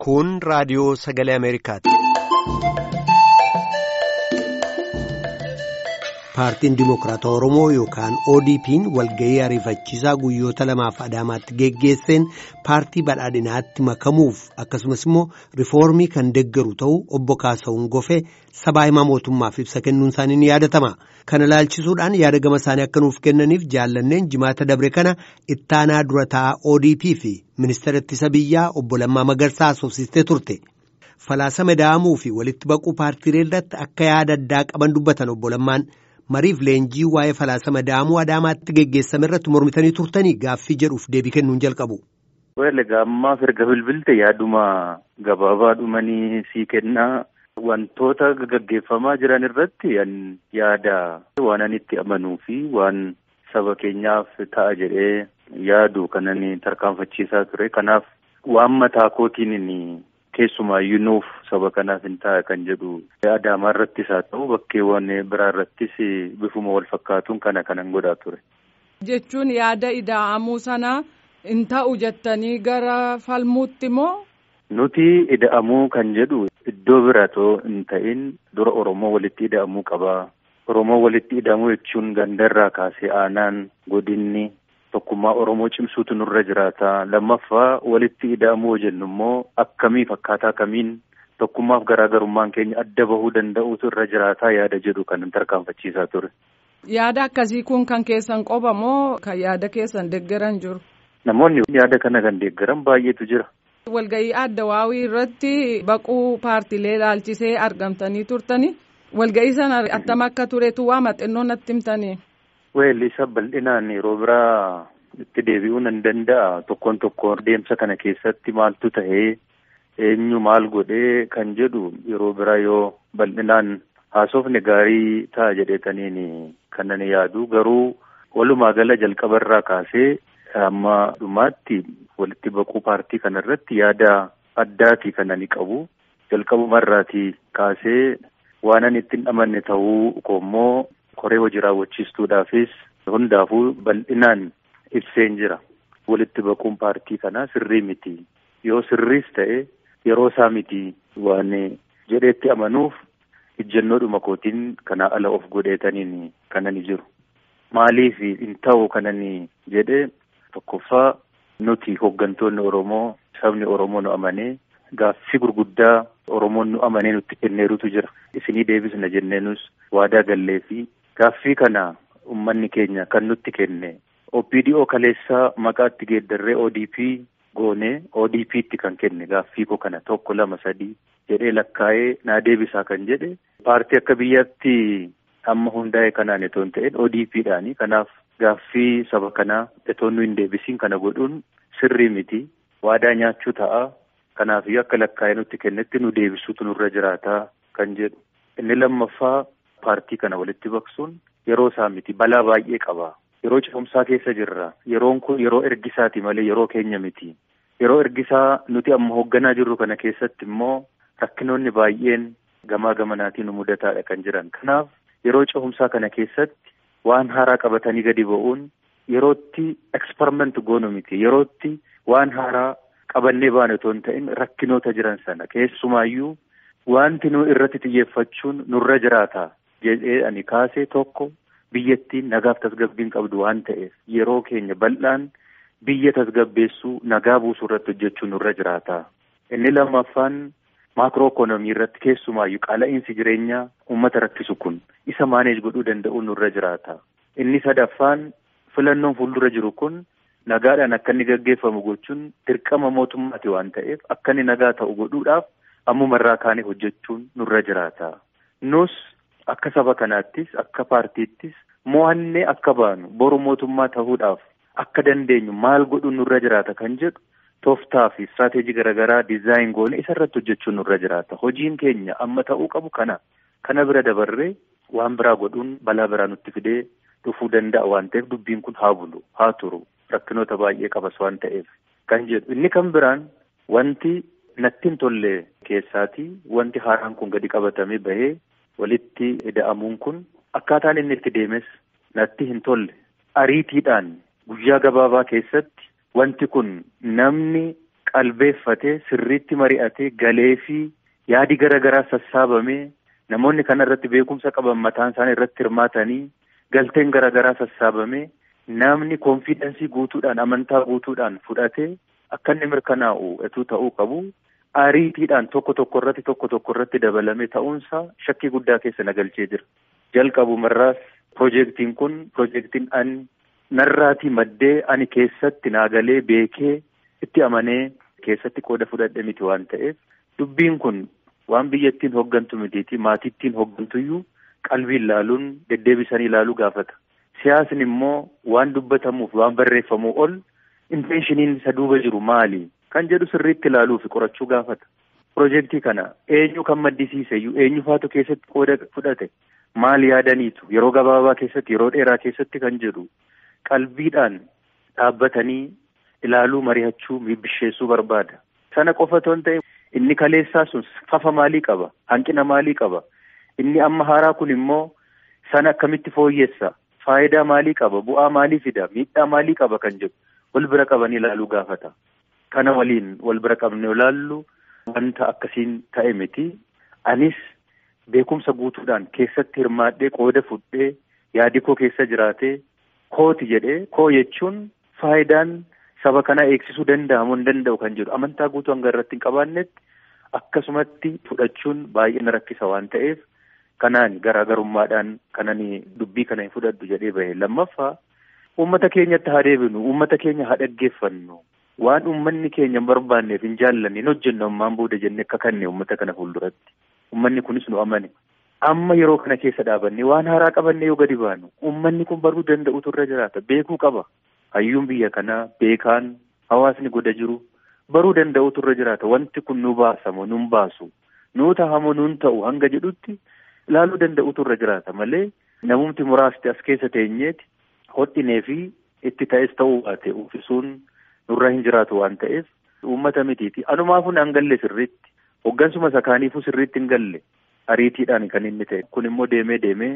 Kun raadiyoo sagalee Ameerikaati. Paartiin Dimokiraatawaa Oromoo yookaan ODP'n walga'ii ariifachiisaa guyyoota lamaaf Adaamaatti geggeesseen paartii badhaadhinaatti makamuuf akkasumas immoo riifoormii kan deeggaru ta'uu obbo Kaasahuun Gofee sabaa himaa mootummaaf ibsa kennuun isaanii ni yaadatama. Kana ilaalchisuudhaan yaada gama isaanii akka nuuf kennaniif jaallanneen jimaata dabre kana ittaanaa dura taa'aa ODP fi ministeera ittisa biyyaa obbo Lammaa Magarsaa haasofsiistee turte. Falaasama ida'amuu fi walitti baquu paartiilee irratti akka yaada addaa qaban dubbatan obbo Lammaan. Mariif leenjii waa'ee falaasama ida'amuu Adaamaatti geggeessame irratti mormitanii turtanii gaaffii jedhuuf deebii kennuun jalqabu. Egaa ammaaf erga bilbilte yaaduma gabaabaa dhumanii sii kennaa wantoota gaggeeffamaa jiran irratti yaada waan ani itti amanuu fi waan saba keenyaaf ta'a jedhee yaadu kanan tarkaanfachiisaa ture. Kanaaf waan mataa kootiin keessumaayyuu nuuf saba kanaaf hin ta'a kan jedhu Adaamaa irrattis haa ta'u bakkeewwan biraa irrattis bifuma wal fakkaatuun kana kanan godhaa ture. Jechuun yaada ida'amuu sana hin ta'u jettanii gara falmuutti moo? Nuti ida'amuu kan jedhu iddoo bira otoo hin ta'in dura Oromoo walitti ida'amuu qabaa. Oromoo walitti ida'amuu jechuun gandarraa kaasee aanaan godinni. Tokkummaa Oromoo cimsuutu nurra jiraata. Lammaffaa walitti ida'amuu jennu immoo akkamiif akkaataa kamiin tokkummaaf garaagarummaan keenya adda bahuu danda'uutu irra jiraataa yaada jedhu kan tarkaanfachiisaa ture. Yaada akkasii kun kan keessan qofa moo kan yaada keessan deeggaran jiru? Namoonni yaada kana kan deeggaran baay'eetu jira. Walga'ii adda waawii irratti baquu paartiilee ilaalchisee argamtanii turtani. Walga'ii sana attam akka turetu waa maxinoo natti himtanii? Weellisa bal'inaan yeroo biraa itti deebi'uu nan danda'a. Tokkoon tokkoon deemsa kana keessatti maaltu ta'ee eenyu maal godhee kan jedhu yeroo biraa yoo bal'inaan haasofne gaarii ta'a jedheetaniin kanan yaadu. Garuu walumaa gala jalqabarraa kaasee hamma dhumaatti walitti baquu paartii kanarratti yaada addaati kan ani qabu. Jalqabumarraatii kaasee waan ani ittiin amanne ta'uu koommoo koree hojii raawwachiistuudhaafis hundaafuu bal'inaan ibseen jira. Walitti baquun paartii kanaa sirrii miti. Yoo sirriis ta'e yeroo isaa miti waan jedheetti amanuuf ejjennoodhuma kootiin kanaa ala of godheetaniin kanani jiru. Maaliif hin ta'u kanani jedhe tokkoffaa nuti hooggantoonni Oromoo sabni Oromoo nu amanee gaaffii gurguddaa Oromoon nu amanee nutti kenneerutu jira. Isinii deebisna jenneenus waadaa gallee fi gaaffii kana uummanni keenya kan nutti kenne OPDO kaleessaa maqaatti geeddarree ODP goonee ODP'tti kan kenne gaaffii koo kana tokko lama sadii jedhee lakkaa'ee naa deebisaa kan jedhe paartii akka biyyaatti amma hundaa'e kanaan itoo hin ta'in ODP'dhaani. Kanaaf gaaffii saba kanaa itoo nu hin deebisiin kana godhuun sirrii miti. Waadaa nyaachuu ta'a. Kanaafiyyuu akka lakkaa'ee nutti kennetti nu deebisuutu nurra jiraataa kan jedhu. Inni lammaffaa paartii kana walitti baqsuun yeroo isaa miti balaa baay'ee qaba. Yeroo ce'umsaa keessa jirra. Yeroon kun yeroo ergisaati malee yeroo keenya miti. Yeroo ergisaa nuti amma hoogganaa jirru kana keessatti immoo rakkinoonni baay'een gamaa gamanaatiin nu mudataadha kan jiran. Kanaaf yeroo ce'umsaa kana keessatti waan haaraa qabatanii gadi ba'uun yerootti eksperiment goonu miti. Yerootti waan haaraa qabannee baanu otoo hin ta'in rakkinoota jiran sana keessumaayyuu wanti nu irratti xiyyeeffachuun nurra jiraata jedhee ani kaasee tokko biyyattiin nagaaf tasgabbiin qabdu waan ta'eef yeroo keenya bal'aan biyya tasgabbeessuu nagaa buusuu irratti hojjechuun nurra jiraata. Inni lammaffaan maakroo ikoonoomii irratti keessumaayyuu qaala'iinsi jireenyaa uummata rakkisu kun isa maaneej godhuu danda'uun nurra jiraata. Inni sadaffaan filannoon fuuldura jiru kun nagaadhaan akka inni gaggeeffamu gochuun dirqama mootummaati waan ta'eef akka inni nagaa ta'u godhuudhaaf ammumarraa kaanee hojjechuun nurra jiraata. Nus akka saba kanaattis akka paartiittis mo'annee akka baanu boru mootummaa ta'uudhaaf akka dandeenyu maal godhuun nurra jiraata kan jedhu tooftaa fi istirateejii garaagaraa dizaayin goone isarratti hojjechuun nurra jiraata. Hojiin keenya amma ta'uu qabu kana. Kana bira dabarree waan biraa godhuun balaa biraa nutti fidee dhufuu danda'a waan ta'eef dubbiin kun haa bulu haa turu. Rakkinoota baay'ee qabas waan ta'eef kan jedhu inni kan biraan wanti natti hin tolle keessaatii wanti haaraan kun gadi qabatamee bahee walitti ida'amuun kun Akkaataan inni itti deemes natti hin tolle. Ariitiidhaan guyyaa gabaabaa keessatti wanti kun namni qalbeeffatee sirriitti mari'atee galee fi yaadi garaa garaa sassaabamee namoonni kana irratti beekumsa qaban mataan isaanii irratti hirmaatanii galteen garaa garaa sassaabamee namni koonfiidensii guutuudhaan amantaa guutuudhaan fudhatee akka inni mirkanaa'u utuu ta'uu qabu. Ariitiidhaan tokko tokko irratti dabalame ta'uunsaa shakkii guddaa keessa na galchee jira. Jalqabumarraas piroojeektiin kun piroojeektiin ani narraatii maddee ani keessatti naagalee beekee itti amanee keessatti qooda fudhadhe miti waan ta'eef dubbiin kun waan biyyattiin hoggantu mitiiti maatittiin hoggantuyyuu qalbiin ilaaluun deddeebisanii ilaaluu gaafata. Siyaasni immoo waan dubbatamuuf waan barreeffamuu ol inteenshiniin isa duuba jiru maali? Kan jedhu sirriitti ilaaluu fi qorachuu gaafata. Piroojeektii kana eenyu kan maddisiise iyyuu eenyu faatu keessatti qooda fudhate maal yaadaniitu yeroo gabaabaa keessatti yeroo dheeraa keessatti kan jedhu qalbiidhaan dhaabbatanii ilaaluu mari'achuu bisheessuu barbaada. Sana qofa otoo hin ta'in inni kaleessaa sun fafa maalii qaba? Hanqina maalii qaba? Inni amma haaraa kun immoo sana akkamitti fooyyessa? Faayidaa maalii qaba? Bu'aa maalii fida? Miidhaa maalii qaba kan jedhu wal bira qabanii ilaaluu gaafata. Kana waliin wal bira qabnee ilaallu wanta akkasiin ta'e miti. Anis beekumsa guutuudhaan keessatti hirmaadhee qooda fudhee yaadi koo keessa jiraatee kooti jedhee koo jechuun faayidaan saba kanaa eegsisuu danda'amu hin danda'u kan jedhu amantaa guutuu hanga irratti hin qabaannetti akkasumatti fudhachuun baay'ee na rakkisa waan ta'eef kanaan garaagarummaadhaan kanani dubbii kana hin fudhadhu jedhee bahe. Lammaffaa uummata keenyatti haa deebinu, uummata keenya haa dhaggeeffannu. Waan uummanni keenya hin barbaanneef hin jaallanne hin hojjennu ammaan booda jennee akka kanne uummata kana fuulduratti. Uummanni kunis nu amane. Amma yeroo kana keessa dhaabanne waan haaraa qabanne yoo gadi baanu uummanni kun baruu danda'utu irra jiraata. Beekuu qaba. Hayyuun biyya kanaa beekaan hawaasni goda jiru baruu danda'utu irra jiraata. Wanti kun nu baasamoo nun baasu nuu tahamoo nun ta'u hanga jedhutti ilaaluu danda'utu irra jiraata malee namumti muraasti as keessa teenyeeti hodhinee fi itti ta'es ta'uu baate uffisuun nurra hin jiraatu waan ta'eef uummata mitiiti. Anumaafuu naan galle sirriitti hoggansuma isa kaaniifuu sirriitti hin galle ariitiidhaan kan inni ta'e kun immoo deemee deemee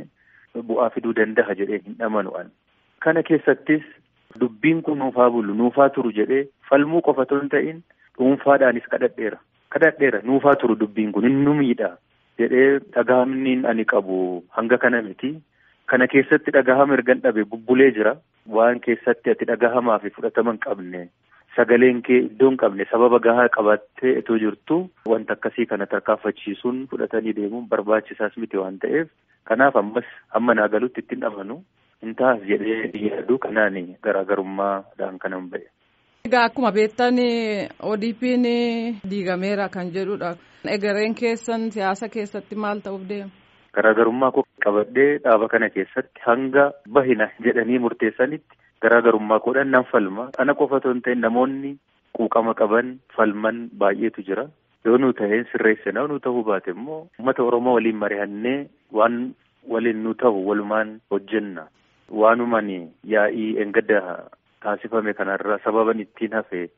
bu'aa fiduu danda'a jedhee hin amanu an. Kana keessattis dubbiin kun nuufaa bulu nuufaa turu jedhee falmuu qofa otoo hin ta'in dhuunfaadhaanis kadhadheera. Kadhadheera nuufaa turu dubbiin kun inni nu miidha jedhee dhagahamni ani qabu hanga kana miti. Kana keessatti dhagahama ergan dhabe bubbulee jira. Waan keessatti ati dhagahamaa fi fudhatama hin qabne sagaleen kee iddoo hin qabne sababa gahaa qabattee itoo jirtu wanta akkasii kana tarkaanfachiisuun fudhatanii deemuun barbaachisaas miti waan ta'eef kanaaf ammas hamma naa galutti ittiin amanu hin taas jedhee yaadu kanaan garaagarummaadhaan kanan ba'e. Egaa akkuma beektan ODP'n diigameera kan jedhudha. Egereen keessan siyaasa keessatti maal ta'uuf deema? Garaagarummaa koo qabadhee dhaaba kana keessatti hanga bahina jedhanii murteessanitti garaagarummaa koodhaan nan falma. Ana qofa otoo hin ta'in namoonni quuqama qaban falman baay'eetu jira. Yoo nu ta'een sirreessina, yoo nu ta'uu baate immoo uummata Oromoo waliin mari'annee waan waliin nu ta'u walumaan hojjenna. Waanumaan yaa'ii engadda taasifame kanarra sababan ittiin hafe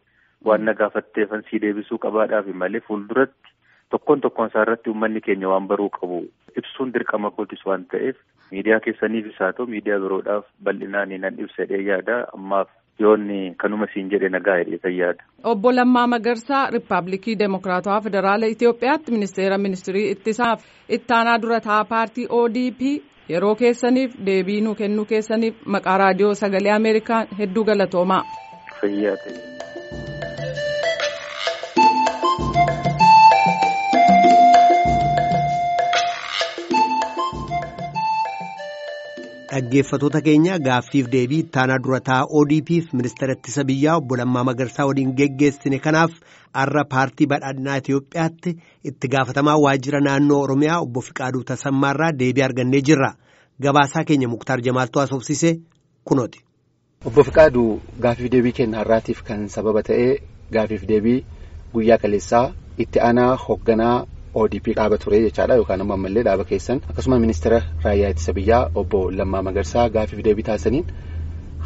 waan na gaafatteefan sii deebisuu qabaadhaaf malee fuulduratti tokkoon tokkoon isaa irratti uummanni keenya waan baruu qabu ibsuun dirqama kootis waan ta'eef miidiyaa keessaniifis haa ta'u miidiyaa biroodhaaf bal'inaan nan ibsa jedhee yaada. Ammaaf yoonni kanuma siin jedhe nagaa jedhee yaada. Obbo Lammaa Magarsaa Riippaabilikii Demookiraatawaa Federaala Itoophiyaatti Ministeera Ministirii Ittisaa Ittaanaa Durataa Paartii ODP yeroo keessaniif deebii nuu kennuu keessaniif maqaa raadiyoo sagalee Ameerikaa hedduu galatoomaa. Fayyaa ta'e. Dhaggeeffattoota keenya gaaffiif deebii ittaanaa durataa ODP'f ministeera ittisa biyyaa obbo Lammaa Magarsaa waliin geggeessine kanaaf har'a paartii badhaadhinaa Itoophiyaatti itti gaafatamaa waajjira naannoo Oromiyaa obbo Fiqaaduu Tasammaarraa deebii argannee jirra. Gabaasaa keenya Muktaar Jamaaltuu haasofsiise kunooti. Obbo Fiqaaduu gaaffiif deebii keenya har'aatiif kan sababa ta'e gaaffiif deebii guyyaa kaleessaa itti aanaa hoogganaa ODP dhaaba ture jechaadha yookaan ammoo ammallee dhaaba keessan akkasuma ministeera raayyaa ittisa biyyaa obbo Lammaa Magarsaa gaaffiif deebii taasisaniin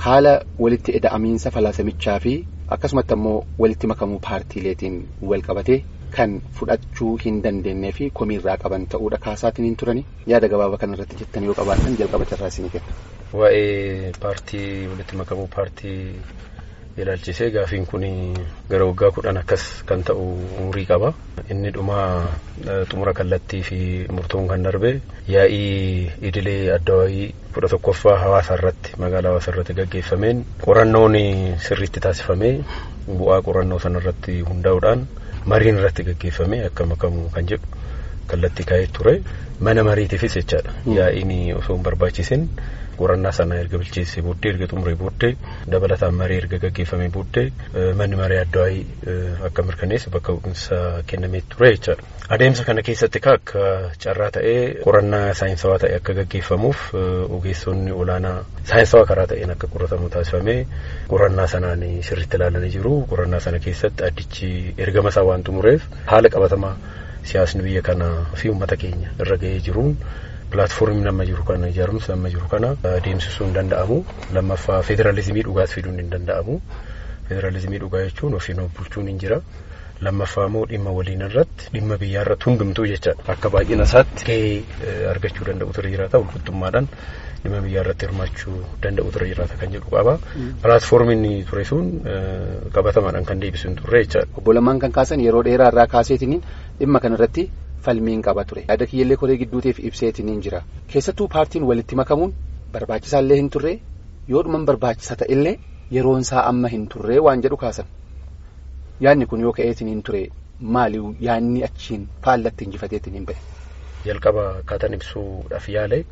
haala walitti ida'amiinsa falaasamichaa fi akkasumatti ammoo walitti makamuu paartiileetiin wal qabatee Kan fudhachuu hin dandeenyee fi komiirraa qaban ta'uudha kaasaatiin hin turani yaada gabaabaa kanarratti jettan yoo qabaatan jalqaba carraa isinii kenna. Waa'ee paartii walitti makamuu paartii ilaalchisee gaafiin kun gara waggaa 10 akkas kan ta'u umurii qaba. Inni dhumaa xumura kallattii fi murtoon kan darbe yaa'ii idilee addawaayii 11ffaa hawaasa irratti magaalaa hawaasa irratti gaggeeffameen qorannoon sirriitti taasifamee bu'aa qorannoo sanarratti hundaa'uudhaan mariin irratti gaggeeffame akka makamu kan jedhu kallattii kaa'ee ture mana mariitiifis jechaadha. Yaa'iin osoo hin barbaachisin qorannaa sana erga bilcheessee booddee erga xumuree booddee dabalataan marii erga gaggeeffamee booddee manni marii addawaayii akka mirkaneessu bakka bu'insa kennamee ture jechaadha. Adeemsa kana keessatti akka carraa ta'ee qorannaa saayinsawaa ta'e akka gaggeeffamuuf ogeessonni olaanaa saayinsawaa karaa ta'een akka qoratamu taasifamee qorannaa sanaan sirriitti ilaalanii jiru. Qorannaa sana keessatti addichi ergama isaa waan xumureef haala qabatamaa siyaasni biyya kanaa fi uummata keenya irra ga'ee jiruun pilaatfoormiin amma jiru kana ijaarumsi amma jiru kana adeemsisuu hin danda'amu. Lammaffaa federaalizimii dhugaas fiduun hin danda'amu. Federaalizimii dhugaa jechuun ofiin of bulchuun hin jira. Lammaffaa immoo dhimma waliin irratti dhimma biyyaa irratti hundumtuu jechaadha. Akka baay'ina isaatti gahee argachuu danda'u ture jiraata. Walqixxummaadhaan dhimma biyyaa irratti hirmaachuu danda'u ture jiraata kan jedhu qaba. Pilaatfoormiin ture sun qabatamaadhaan kan deebisu hin turre jechaadha. Obbo Lammaan kan kaasan yeroo dheeraa irraa kaaseetiniin dhimma kanarratti falmiin qaba ture. Yaada kiyyallee koree gidduuteef ibseetiniin jira. Keessattuu paartiin walitti makamuun barbaachisaallee hin turre yoo dhuman barbaachisa ta'ellee yeroon isaa amma hin turre waan jedhu kaasan. Yaadni kun yoo ka'eetiin hin ture maali yaadni achiin faallatti injifateetiin hin ba'e. Jalqaba akkaataan ibsuudhaaf yaale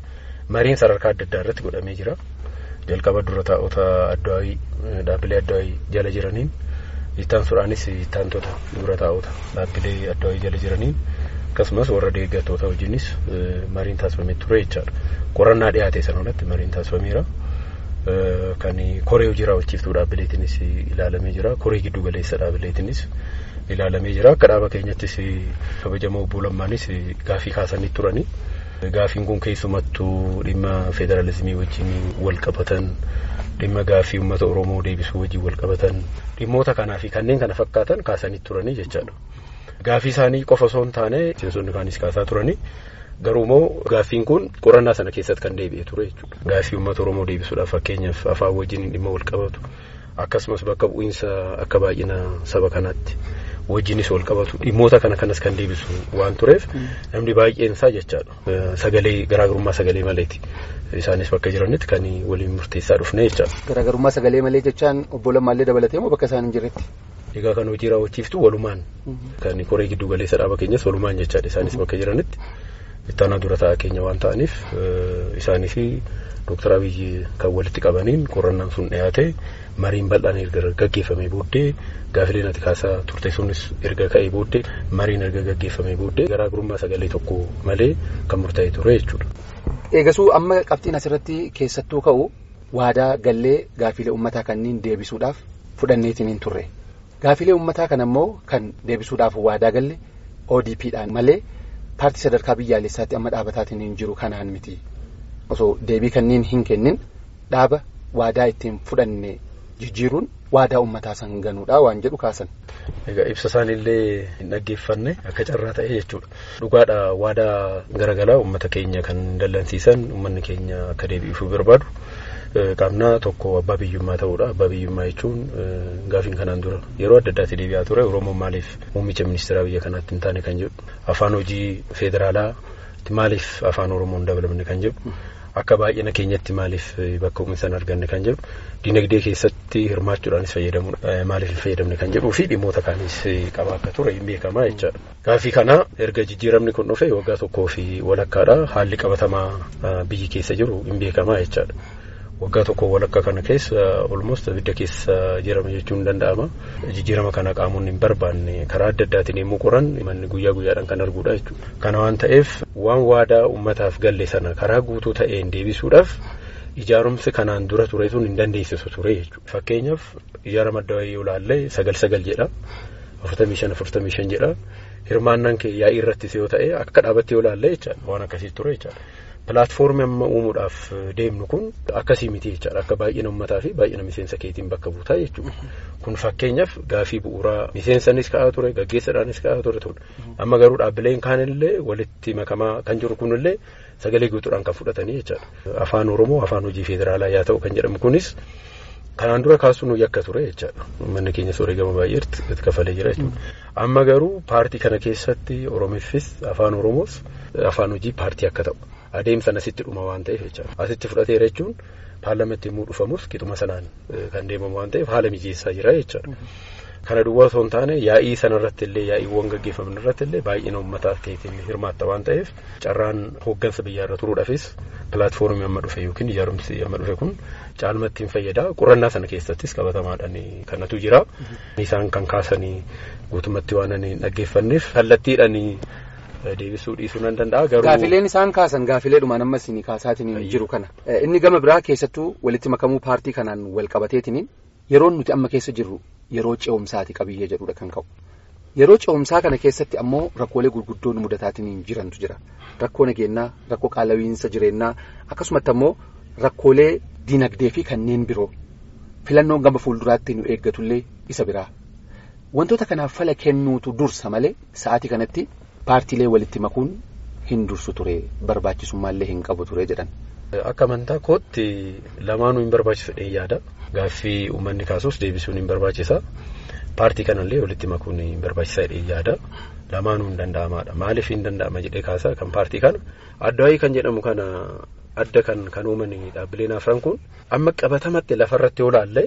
mariin sadarkaa adda addaa irratti godhamee jira. Jalqaba dura taa'ota addawaayii dhaabbilee addawaayii jala jiraniin ittaansuudhaanis ittaantota dura taa'ota dhaabbilee addawaayii jala jiraniin akkasumas warra deeggartoota wajjinis mariin taasifamee ture jechaadha. Qorannaa dhiyaate sana irratti mariin taasifameera. Kan koree hojii raawwachiiftuu dhaabbileetiinis ilaalamee jira. Koree giddu galeessa dhaabbileetiinis ilaalamee jira. Akka dhaaba keenyattis kabajamoo obbo Lammaanis gaafii kaasanii turani. Gaafiin kun keessumattuu dhimma federaalizimii wajjin wal qabatan, dhimma gaafii uummata Oromoo deebisuu wajjin wal qabatan, dhimmoota kanaa fi kanneen kana fakkaatan kaasanii turanii jechaadha. Gaafii isaanii qofa osoo hin taane miseensonni kaanis kaasaa turani. Garuu immoo gaaffiin kun qorannaa sana keessatti kan deebi'e ture jechuudha. Gaaffii uummata Oromoo deebisuudhaaf fakkeenyaaf afaan wajjin dhimma wal qabatu akkasumas bakka bu'iinsa akka baay'ina saba kanaatti wajjinis wal qabatu dhimmoota kana kanas kan deebisu waan tureef namni baay'een isaa jechaadha. Sagalee garaagarummaa sagalee maleeti. Isaanis bakka jiranitti kan waliin murteessaa dhufne jechaadha. Garaagarummaa sagalee malee jechaan obbo Lammaallee dabalatee moo bakka isaan hin jirretti? Egaa kan hojii raawwachiiftu walumaan kan koree giddu galeessa dhaaba keenyas walumaan jechaadha isaanis bakka jiranitti. Ittaanaa dura taa'aa keenya waan ta'aniif isaanii fi Dooktar Abiyyi kan walitti qabaniin qorannaan sun dhiyaate mariin bal'aan erga gaggeeffamee booddee gaafileen ati kaasaa turte sunis erga ka'ee booddee mariin erga gaggeeffamee booddee garaagarummaa sagalee tokko malee kan murtaa'e ture jechuudha. Eegasuu amma qabxiin asirratti keessattuu ka'u waadaa gallee gaafilee uummataa kanneen deebisuudhaaf fudhanneetiin hin turre. Gaafilee uummataa kana immoo kan deebisuudhaaf waadaa galle ODP'dhaan malee. Paartii sadarkaa biyyaalessaatti amma dhaabataatiin hin jiru kanaan miti. Osoo deebii kanneen hin kennin dhaaba waadaa ittiin fudhanne jijjiiruun waadaa uummataa san ganuudha waan jedhu kaasan. Egaa ibsa isaaniillee hin dhaggeeffanne akka carraa ta'e jechuudha. Dhugaadha waadaa garagalaa uummata keenya kan dallansiisan uummanni keenya akka deebi'uuf barbaadu. Qaamna tokko abbaa biyyummaa ta'uudha. Abbaa biyyummaa jechuun gaafiin kanaan dura yeroo adda addaatti deebi'aa ture Oromoon maaliif muummicha ministeeraa biyya kanaatti hin taane kan jedhu afaan hojii federaalaa maaliif afaan Oromoon dabalamne kan jedhu akka baay'ina keenyatti maaliif bakka bu'iinsa hin arganne kan jedhu dinagdee keessatti hirmaachuudhaanis fayyadamuudha maaliif hin fayyadamne kan jedhuu fi dhimmoota kaanis qaba akka ture hin beekamaa jechaadha. Gaaffii kana erga jijjiiramni kun dhufe waggaa tokkoo fi walakkaadha haalli qabatamaa biyyi keessa jiru hin beekamaa jechaadha. Waggaa tokko walakkaa kana keessa olmost abidda keessa jirama jechuun danda'ama. Jijjiirama kana qaamonni hin barbaanne karaa adda addaatiin yommuu qoran manni guyyaa guyyaadhaan kan arguudha jechuudha. Kana waan ta'eef waan waadaa uummataaf galle sana karaa guutuu ta'een deebisuudhaaf ijaarumsi kanaan dura ture sun hin dandeessisu ture jechuudha. Fakkeenyaaf ijaarama adda wayii yoo ilaalle 9-9 jedha. 45-45 jedha. Hirmaannaan kee yaa'ii irrattis yoo ta'e akka dhaabatti yoo ilaalle jechaadha waan akkasii ture jechaadha. Pilaatfoormii amma uumuudhaaf deemnu kun akkasii miti jechaadha. Akka baay'ina uummataa fi baay'ina miseensa keetiin bakka buutaa jechuudha. Kun fakkeenyaaf gaafii bu'uuraa miseensanis ka'aa ture, gaggeessaadhaanis ka'aa ture. Amma garuu dhaabbileen kaanillee walitti makamaa kan jiru kunillee sagalee guutuudhaan kan fudhatanii jechaadha. Afaan Oromoo afaan hojii federaalaa yaa ta'u kan jedhamu kunis kanaan dura kaasuun yakka ture jechaadha. Manni keenya sooree baay'ee itti kafalee jira jechuudha. Amma garuu paartii kana keessatti Oromiffis afaan Oromoos afaan hojii paartii akka ta'u. Adeemsan asitti dhuma waan ta'eef jechaadha. Asitti fudhateera jechuun paarlaamantii immoo dhufamus qixuma sanaan kan deemamu waan ta'eef haala mijeessaa jira jechaadha. Kana duwwaa osoo hin taane yaa'ii sanarratti illee yaa'iiwwan gaggeeffaman irratti illee baay'ina uummataa keetiin hirmaatta waan ta'eef carraan hooggansa biyyaarra turuudhaafis pilaatfoormii amma dhufe yookiin ijaarumsi amma dhufe kun caalmatti hin fayyada. Qorannaa sana keessattis qabatamaadhaan kanatu jira. Isaan kan kaasanii guutummaatti waan ani hin dhaggeeffanneef kallattiidhaan deebisuu dhiisuu nan danda'a garuu. Gaafileen isaan kaasan gaafileedhumaan amma isin kaasaatiin jiru kana. Inni gama biraa keessattuu walitti makamuu paartii kanaan wal qabateetiin yeroon nuti amma keessa jirru yeroo ce'umsaati qabiyyee jedhudha kan ka'u. Yeroo ce'umsaa kana keessatti ammoo rakkoolee gurguddoo nu mudataatiin jirantu jira. Rakkoo nageenyaa, rakkoo qaala'iinsa jireenyaa akkasumatti ammoo rakkoolee dinagdee fi kanneen biroo filannoon gama fuulduraatti nu eeggatullee isa biraa. Wantoota kanaaf fala kennuutu dursa malee sa'aatii kanatti. Paartiilee walitti makuun hin dursu ture barbaachisummaallee hin qabu ture jedhan. Akka amantaa kootti lamaanuu hin barbaachisu jedhee yaada. Gaaffii uummanni kaasus deebisuun hin barbaachisa. Paartii kanallee walitti makuun hin barbaachisa jedhee yaada. Lamaanuu hin danda'amaadha. Maaliif hin danda'ama jedhee kaasa kan paartii kana addawaayii kan jedhamu kana adda kan uuman dhaabbileen afran kun amma qabatamatti lafarratti yoo laalle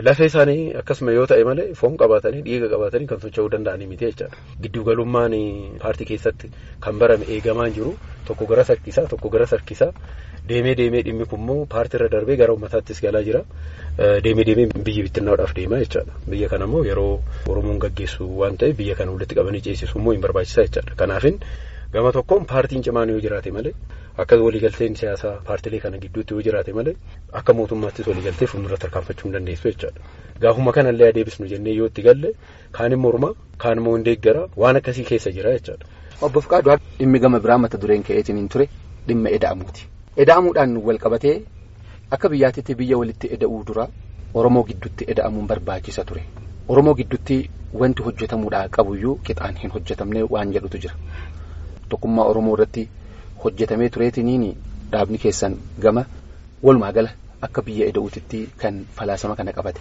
lafee isaanii akkasuma yoo ta'e malee foon qabaatanii dhiiga qabaatanii kan socho'uu danda'anii miti jechaadha. Gidduugalummaan paartii keessatti kan barame eegamaa jiru tokko gara sarkisaa tokko gara sarkisaa deemee deemee dhimmi kun immoo paartiirra darbee gara uummataattis galaa jira. Deemee deemee biyyi bittinnaa'uudhaaf deema jechaadha. Biyya kana immoo yeroo Oromoon gaggeessu waan ta'eef biyya kana walitti qabanii ceesisu immoo hin barbaachisaa jechaadha. Kanaafin gama tokkoon paartiin cimaan yoo jiraate malee akka waliigalteen siyaasaa paartilee kana gidduutti yoo jiraate malee akka mootummaattis waliigaltee fuuldura tarkaanfachuu hin dandeessu jechaadha. Gaafuma kanallee adeebisnu jennee yoo itti galle kaan immoo morma kaan immoo hin deeggara waan akkasii keessa jira jechaadha. Obbo Fiqaadu dhimmi gama biraa mata dureen ka'eetiin hin ture dhimma eda'amuuti. Eda'amuudhaan wal qabatee akka biyyaatitti biyya walitti eda'uu dura Oromoo gidduutti eda'amuun barbaachisa ture. Oromoo gidduutti wanti hojjetamuudhaa qabuyyuu qixaan hin hojjetamne waan jedhutu jira. Tokkummaa Oromoo irratti hojjetamee tureetiniin dhaabni keessan gama walumaa gala akka biyya eda'uutitti kan falaasama kana qabate.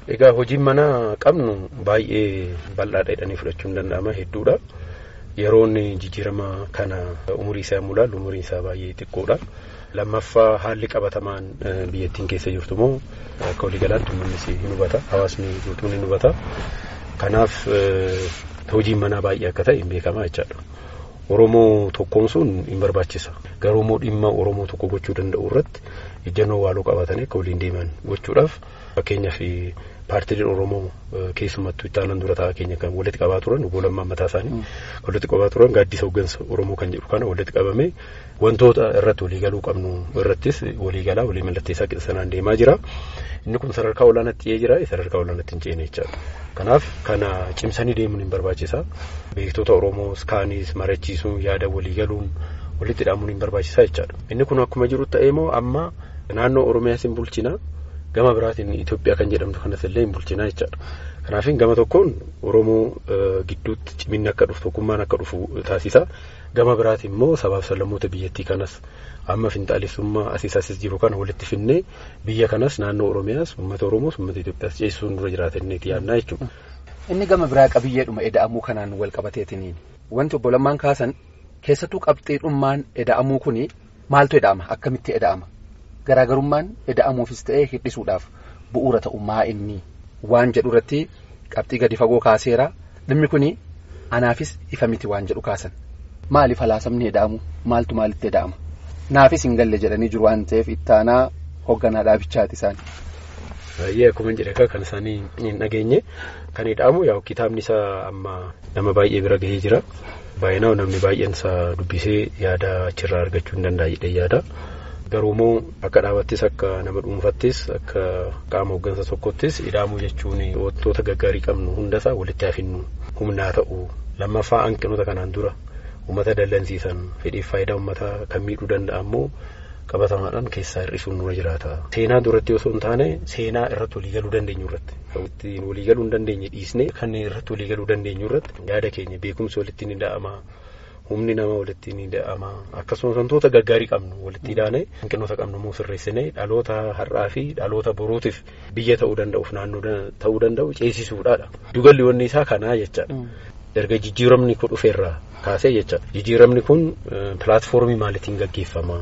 Egaa hojiin manaa qabnu baay'ee bal'aadha jedhanii fudhachuun danda'ama hedduudha. Yeroon jijjiirama kana umurii isaa yommuu ilaallu umuriin isaa baay'ee xiqqoodha. Lammaffaa haalli qabatamaan biyyattiin keessa jirtu immoo akka waliigalaatti uummannis hin hubata hawaasni guutuun hin hubata. Kanaaf hojiin manaa baay'ee akka ta'e hin beekamaa jechaadha. Oromoo tokkoomsuun hin barbaachisa. Garuu immoo dhimma Oromoo tokko gochuu danda'u irratti ejjennoo waaloo qabatanii akka waliin deeman gochuudhaaf fakkeenyaaf paartiileen Oromoo keessumattuu itti aanan dura taa'aa keenya kan walitti qabaa turan obbo Lammaa mataa isaanii walitti qabaa turan gaaddisa hooggansa Oromoo kan jedhu kana walitti qabamee wantoota irratti waliigaluu qabnu irrattis waliigalaa walii mallatteessaa qixa sanaan deemaa jira. Inni kun sadarkaa olaanaatti ce'ee jira sadarkaa olaanaatti hin ceene jechaadha. Kanaaf kana cimsanii deemuun hin barbaachisa. Beektota Oromoos kaanis mari'achiisuun yaada waliigaluun walitti hidhamuun hin barbaachisa jechaadha. Inni kun akkuma jiru ta'ee immoo amma naannoo Oromiyaas hin bulchina. Gama biraatiin Itoophiyaa kan jedhamtu kanas illee hin bulchinaa jechaadha. Kanaaf gama tokkoon Oromoo gidduutti ciminni akka dhufu tokkummaan akka dhufu taasisa. Gama biraatiin immoo sabaaf sablammoota biyyattii kanas amma finxaalessummaa asiis asis jiru kana walitti finnee biyya kanas naannoo Oromiyaas uummata Oromoos uummata Itoophiyaas ceesisuun dura jiraatanneeti yaadnaa jechuudha. Inni gama biraa qabiyyeedhuma eda'amuu kanaan wal qabateetiniin wanti obbo Lammaan kaasan keessattuu qabxiidhummaan eda'amuu kuni maaltu eda'ama akkamitti eda'ama? Garaagarummaan eda'amuufis ta'ee hir'isuudhaaf bu'uura ta'ummaa inni waan jedhu irratti qabxii gadi fagoo kaaseera. Dhimmi kuni anaafis ifa miti waan jedhu kaasan. Maali falaasamni eda'amu? Maaltu maalitti eda'ama? Naafis hin galle jedhanii jiru waan ta'eef ittaanaa hoogganaa dhaabichaati isaan. Baay'ee akkuma jedhe kan isaanii hin dhageenye kan eda'amu yaa kitaabni isaa amma nama baay'ee bira gahee jira. Baay'inaan namni baay'een isaa dubbisee yaada achirraa argachuu hin danda'a jedhee yaada. Garuu immoo akka dhaabattis akka nama dhuunfattis akka qaama hooggansa tokkottis ida'amuu jechuun wantoota gaggaarii qabnu hundasaa walitti hafinnu humnaa ta'u lammaffaa hanqinoota kanaan dura Uummata dallansiisan fedhiif faayidaa uummataa kan miidhuu danda'a immoo qabatamaadhaan keessaa hir'isuun nurra jiraata. Seenaa duratti osoo hin taane seenaa irratti waliigaluu dandeenyu irratti. Ittiin waliigaluu hin dandeenye dhiisnee kan irratti waliigaluu dandeenyu irratti yaada keenya beekumsi walitti ni da'ama. Humni nama walitti ni da'ama. Akkasumas wantoota gaggaarii qabnu walitti hidhaane hanqinoota qabnu immoo sirreessinee dhaloota har'aa fi dhaloota boruutiif biyya ta'uu danda'uuf naannoo ta'uu danda'u ceesisuudhaadha. Dugalli wanni isaa kanaa jechaadha. Erga jijjiiramni kun dhufeerraa kaasee jechaadha. Jijjiiramni kun pilaatfoormii maaliitiin gaggeeffama?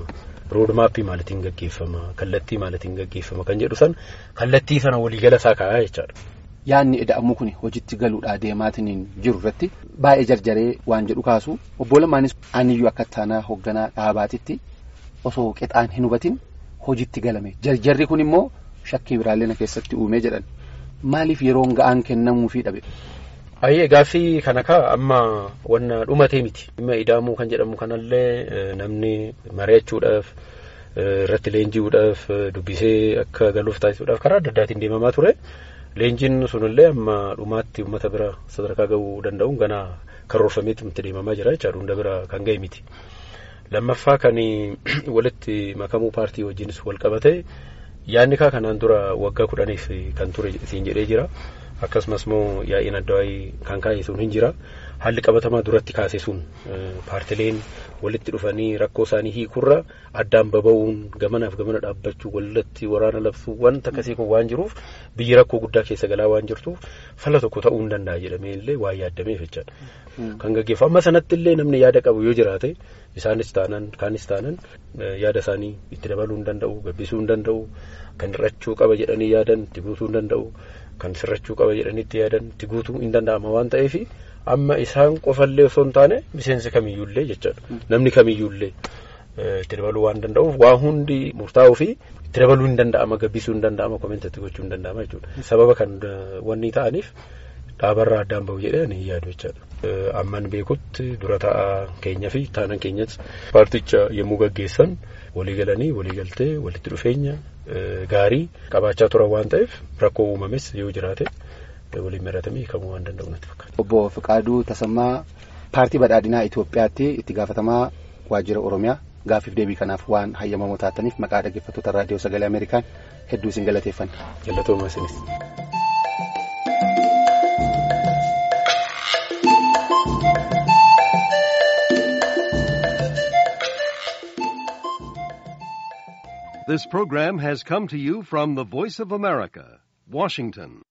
Roodmaappii maaliitiin gaggeeffama? Kallattii maaliitiin gaggeeffama? Kan jedhu san kallattii sana waliigala isaa kaa'aa jechaadha. Yaadni ida'amuu kun hojiitti galuudhaa deemaatiin jiru irratti baay'ee jarjaree waan jedhu kaasu obbo Lammaanis aniyyuu akka taanaa hoogganaa dhaabaatitti osoo qixaan hin hubatin hojiitti galame jarjarri kun immoo shakkii biraallee na keessatti uumee jedhan maaliif yeroon ga'aan kennamuufii dhabe. Ayyee gaaffii kana kaa amma wanna dhumatee miti. Dhimma ida'amuu kan jedhamu kanallee namni mari'achuudhaaf irratti leenji'uudhaaf dubbisee akka galuuf taasisuudhaaf karaa adda addaatiin deemamaa ture. Leenjiin sunillee amma dhumaatti uummata bira sadarkaa gahuu danda'uun ganaa karoorfameetti itti deemamaa jira jechaadha. Hunda bira kan gahe miti. Lammaffaa kan walitti makamuu paartii wajjinis wal qabate yaadni kaa kanaan dura waggaa 10 kan ture siin jedhee jira. Akkasumas immoo yaa'iin addawaayii kan kaa'e sun hin jira. Haalli qabatamaa duratti kaase sun paartileen walitti dhufanii rakkoo isaanii hiikurra addaan baba'uun gamanaaf gamana dhaabbachuu walitti waraana labsuu wanta akkasii kun waan jiruuf biyyi rakkoo guddaa keessa galaa waan jirtuuf fala tokko ta'uu hin danda'a jedhamee illee waa yaaddameef jechaadha. Kan gaggeeffamu amma sanatti illee namni yaada qabu yoo jiraate isaanis taanan kaanis taanan yaada isaanii itti dabaluu hin danda'u gabbisuu hin danda'u kan hir'achuu qaba jedhanii yaadan itti guutuu hin danda'u. Kan sirrachuu qaba jedhanii itti yaadan itti guutuu hin danda'ama waan ta'eef amma isaan qofallee osoo hin taane miseensi kamiyyuullee jechaadha. Namni kamiyyuullee itti dabaluu waan danda'uuf waa hundi murtaa'uu fi itti dabaluu hin danda'ama gabbisuu hin danda'ama komentatti gochuu hin danda'ama jechuudha. Sababa kan wanni ta'aniif dhaabarraa addaan bahu jedhee ani yaadu jechaadha. Amman beekutti dura taa'aa keenya fi taanan keenyas paarticha yommuu gaggeessan walii galanii walii galtee walitti dhufeenya gaarii qabaachaa turan waan ta'eef rakkoo uumames yoo jiraate waliin mari'atamee hiikamuu waan danda'u natti fakkaata. Obbo Fiqaaduu Tasammaa paartii badhaadhinaa Itoophiyaatti itti gaafatamaa waajjira Oromiyaa gaaffiif deebii kanaaf waan hayyamamoo taataniif maqaa dhaggeeffattoota raadiyoo sagalee Ameerikaan hedduu isin galateeffanna. Galatooma isinis. This program has come to you from the Voice of America, Washington.